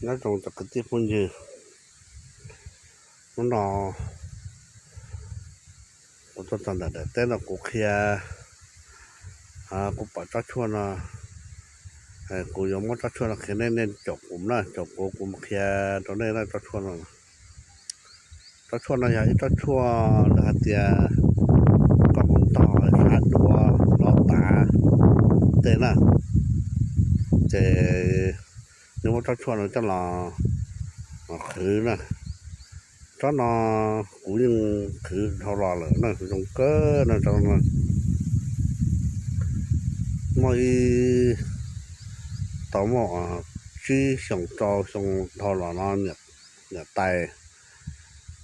Nyob zoo cov kwv tij phooj ywg, hnub no kuv tuaj txog ntawm daim teb no kuv qhia, kuv pom tsob tshuaj no, kuv yuav muab tsob tshuaj no qhia nej, nej caum kuv na, caum kuv, kuv mus qhia rau nej na tsob tshuaj no. Tsob tshuaj no yog ib tsob tshuaj lawv hais tias koj mus ntog sab duav lov tav tej na, ces nws muab tsob tshuaj no coj los qhwv na. Tsob no kuv yeej qhwv dhau los lawm na, zoo kawg na tsob no. Muaj ib, tau muaj tsib xyoos rau xyoo dhau los no niam tais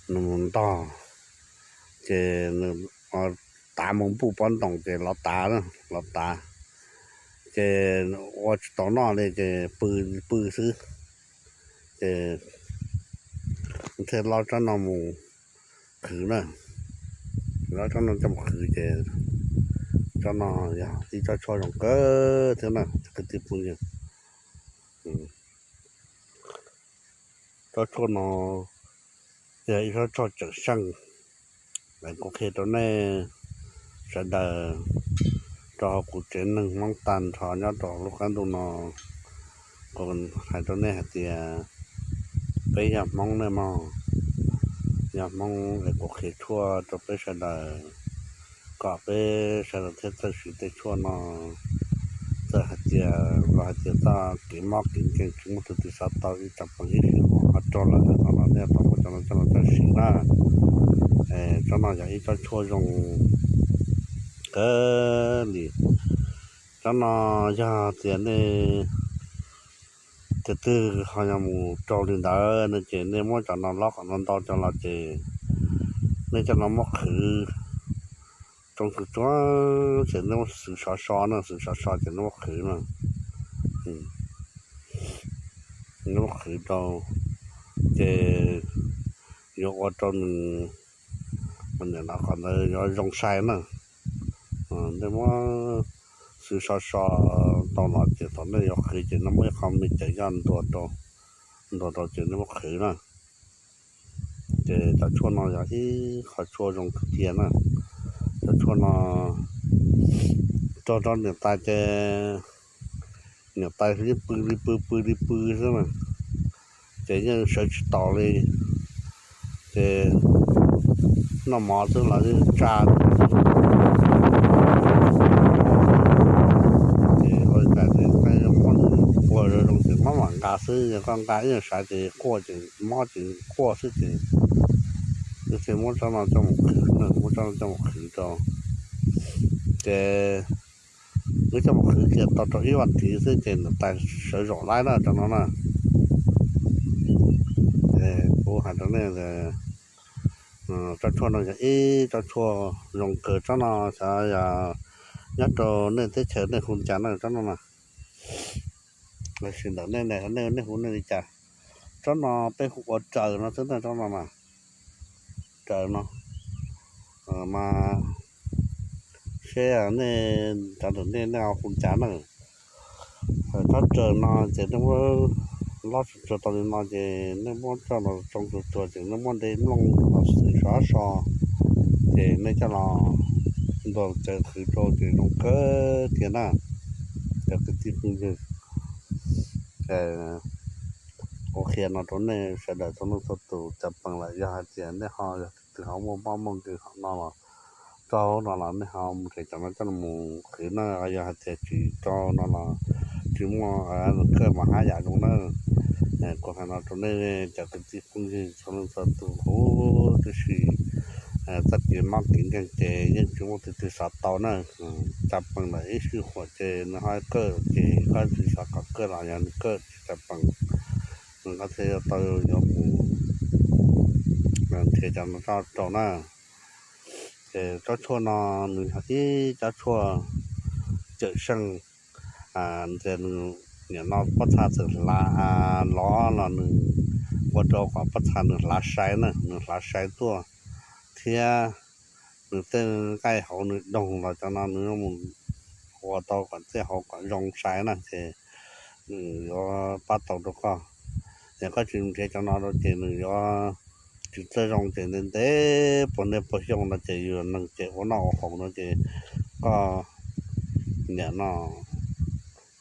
nws mus ntog, ces nws tav mus npuj pob ntoos ces lov tav, lov tav, ces ua tsis tau noj li ces pw, pw xwb. Ces thiaj lov tsob no mus qhwv na, lov tsob no coj mus qhwv ces tsob no yog ib tsob tshuaj zoo kawg thiab na cov kwv tij phooj ywg. Tsob tshuaj no yog ib tsob tshuaj cawm seej. Kuv qhia rau nej sawv daws rau hauv kuv tsev neeg Hmoob tag nrho nyob rau lub qab ntuj no, kuv hais rau nej hais tias peb yog Hmoob nej mog, yog Hmoob es kuv qhia tshuaj rau peb sawv daws, kom peb sawv daws thiaj txawj siv tej tshuaj no. Txawm hais tias los hais tias txoj kev mob kev nkeeg tsis muaj tus twg xav tau ib tsoom phooj ywg ho raug lawm no los nej tau muab cov no coj los txawj siv na. Tsob no yog ib tsob tshuaj zoo kawg li. Tsob no yog tias nej tus twg ho yog mus raug li ntawd no ces nej muab cov no lob kom ntau ntau cov los ces nej coj no muab qhwv tsoo tsuag tsuag ces nej muab xwv sov so na, xwv sov so ces nej muab qhwv na. Nej muab qhwv rau ces yuav ua rau nws, nim no qhov ntawd yuav zoo sai na. Nej muab xwv sov so tau los ces thaum nej yuav qhwv ces nej muab ib qho me cawv yoj ntua rau, ntua rau ces nej muab qhwv na. Ces cov tshuaj no yog ib qho tshuaj zoo kawg kiag na. Cov tshuaj no raug rau niam tais ces niam tais yeej pw li pw pw li pw xwb na, ces yeej sawv tsis taus li. Ces noj mov xwb los yeej tsa, ces ua cas ces muab nws puag zoo zoo ces mab mam nqa xwb, yog koj nqa ib nyuag sawv ces quaj ces mob ces quaj xwb ces wb thiaj muab tsob no coj mus qhwv, muab tsob no coj mus qhwv rau. Ces wb coj mus qhwv kiag tau rau ib vas thiv xwb ces niam tais sawv zaum laib na tsob no na. Kuv hais rau nej, tsob tshuaj no yog ib tsob tshuaj zoo kawg, tsob no xyov yog nyob rau nej teb chaws nej hu li cas na tsob no na. Los sis ntawm nej, nej hu nej li cas? Tsob no peb hu ua raws no xwb na, tsob no na, raws no. Mas seb nej, cov ntawm nej nej ho hu li cas na. Tsob raws no ces nej muab lob tsuag tsuag tau li no ces nej muab coj los tsoo tsuag tsuag ces nej muab nte nplooj los xwv sov so, ces nej coj los ntuag cawv qhwv rau ces zoo kawg kiag na. Cov kwv tij phooj ywg, kuv qhia no rau nej sawv daws txhua leej txhua tus cov pees lawm, yog hais tias nej ho yog tus twg ho muaj mob muaj nkeeg hom no los, txog hauv no los nej ho mus nrhiav cov no coj los qhwv na. Yog hais tias tsis tau no los tsis muaj, kawj mas haj yam zoo na. Kuv hais no rau nej cov kwv tij phooj ywg txhua leej txhua tus huv tib si, txoj kev mob kev nkeeg ces yeej tsis muaj tus twg xav tau na. Cov pees lawm ib sij huam ces nws ho kawj ces koj tsis xav kom kawj los yog nws kawj tsis cov pees, nws koj thiaj yuav tau yuav mus nrhiav cov no coj rau na. Ces tsob tshuaj no nws yog ib tsob tshuaj cawm seej, nws nim no pob txha txawm hlav lov los nws ua rau kom pob txha nws hlav sai na, nws hlav sai tuaj, thiab nws tej nqaij hauv nws doog los cov no nws mus ua tau kom tej hauv kom zoo sai na ces nws yuav pab tau rau koj. Ces koj tsis nrhiav cov no rau ces nws yuav tsis txawj zoo ces ntev ntev puag niaj puag xyoo no ces yus neeg ces ua noj ua haus no ces koj niam no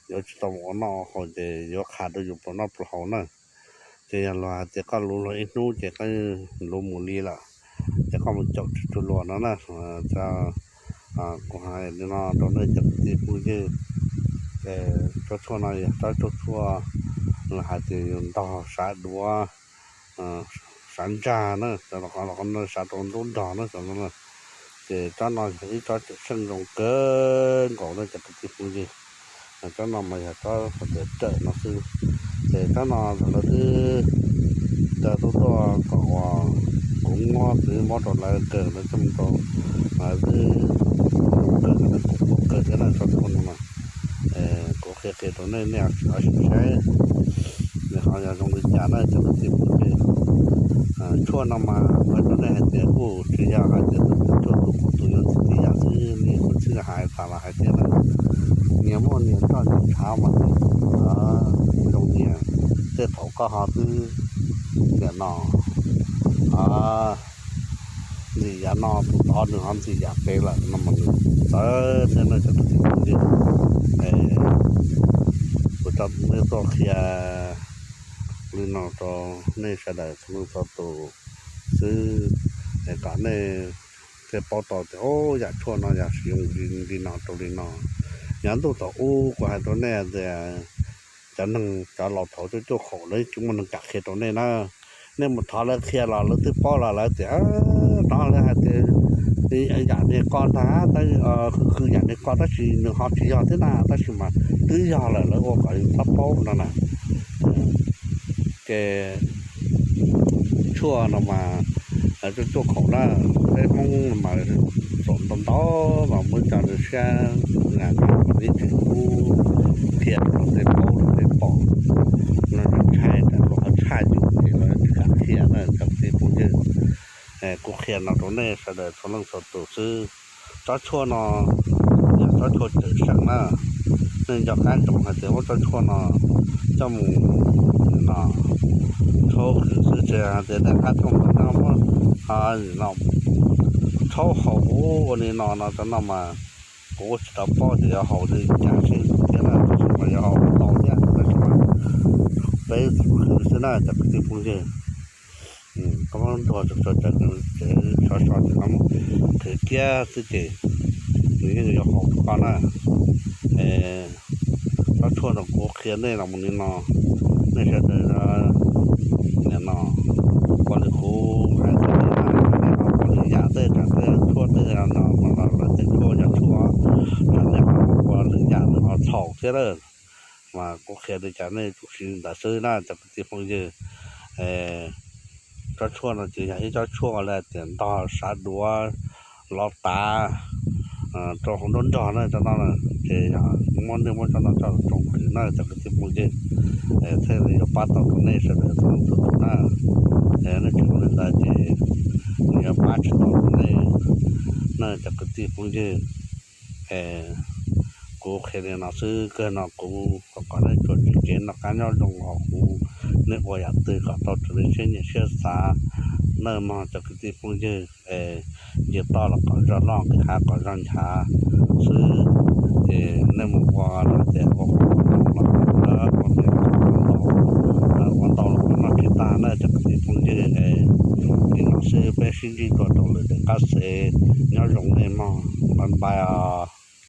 yuav tsis tau mus ua noj ua haus ces yuav qha rau yus pluas noj pluas haus na. Ces yog luag hais tias koj luv luag ib hnub ces koj luv mus li lawm, ces koj mus caum tsis tau luag no na. Kuv hais li no rau nej cov kwv tij phooj ywg, tsob tshuaj no yog tsob tshuaj, luag hais tias yus ntog sav duav, sav ntsag na, sav rau ntub nrog na, ces tsob no yog ib tsob cawm seej zoo kawg nkaus na cov kwv tij phooj ywg. Tsob no mas yog tsob hais tias rawm no xwb, ces tsob no lawv twb tau tuaj kom uas kuv muab twb muab rau lawv kawg, lawv coj mus rau lawv twb kawg, lawv kuj kawg thiab na tsob tshuaj no mas. Kuv qhia qhia rau nej, nej ho sim saib nws ho yog zoo li cas na cov kwv tij phooj ywg. Tshuaj no mas kuv hais rau nej hais tias kuj tsis yog hais tias tus tshuaj tus kuv tus yuav txi tib yam xwb, nej kuv txhij hais tas los hais tias na, niag muaj niag nroj niag tshav mas zoo niag, tej thaum koj ho twb niam no ntxim yam no tus tod nws ho ntxim yam pem lawm no mas nws txawv thiab na cov kwv tij phooj ywg. Kuv coj nej tuaj qhia li no rau nej sawv daws txhua leej txhua tus xwb, es kom nej thiaj paub tau tias yam tshuaj no yog siv li no rau li no. Yog ntuj thaum ub kuv hais rau nej tias cov neeg cov laus thaum cuaj cuaj khaum lawv tsis muaj neeg kam qhia rau nej na. Nej mus thov lawv qhia los lawv twb paub los lawv tias, no lawv hais tias yam niag ko ntag, khwv khwv yam niag ko tab sis nws ho tsis yog thiab na, tab sis mas twb yog lawm lawv ua kom yus txhob paub no na. Ces tshuaj no mas cuaj cuaj khaum na, peb Hmoob mas txaus ntau ntau mas muab cov nws siab na, ib tsis kub qhia rau tej paub rau tej pom no, ntshai tas luag ho tshaj yus ces lawv tsis kam qhia na cov kwv tij phooj ywg. Kuv qhia no rau nej sawv daws txhua leej txhua tus xwb. Tsob tshuaj no yog tsob tshuaj cawm seej na, nej nco qab ntsoov hais tias muab tsob tshuaj no coj mus no rhaub hwm xwb, tsis hais tias nej qab thooj ntawm no muab no rhaub haus ua li no no rau no mas kuv kuj tsis tau paub tias yuav haus li cas thiab na, tab sis mas yuav haus tau thiab tab sis mas peb hwm xwb na cov kwv tij phooj ywg. Koj muab nrog tso tso tsev, sov so ces koj muab qhwv kiag xwb ces nws yeej yuav haus rau koj na. Tsob tshuaj no kuv qhia nej los mus li no, nej sawv daws nim no ua li kuv hais tias nej ho ua lwm yam tej, tsam tej tshuaj tej no mas los lawv tej tshuaj yog tshuaj, tsam nej ho ua lwm yam nws ho txhaum thiab lawm. Mas kuv qhia li cas nej tsum siv li ntawd xwb na cov kwv tij phooj ywg. Tsob tshuaj no ces yog ib tsob tshuaj li tias ntog sav duav lov tav rau hauv nruab nrog na tsob no, ces yog muab nej muab tsob no coj los tsoo hwm na cov kwv tij phooj ywg, thiaj li yuav pab tau rau nej sawv daws txhua leej txhua tus na. Nej tsis ua li ntawd ces nws yuav pab tsis tau rau nej na cov kwv tij phooj ywg. Kuv qhia li no xwb, kawg no kuv kom nej tsuas tsim kev noj qab nyob zoo, ho kuv nej ua yam twg kom tau raws li siab nyiam siab xav nawb mog cov kwv tij phooj ywg. Nce toj los kom zog loj, nqis hav kom zog nchav xwb. Ces nej mus ua los tias ua qub ua no los ua niam ua ntau, ua ntau los kom noj tsis tag na cov kwv tij phooj ywg. Li no xwb, peb sib ntsib dua rau lwm daim qab xev, nyob zoo nej mog, bye bye os.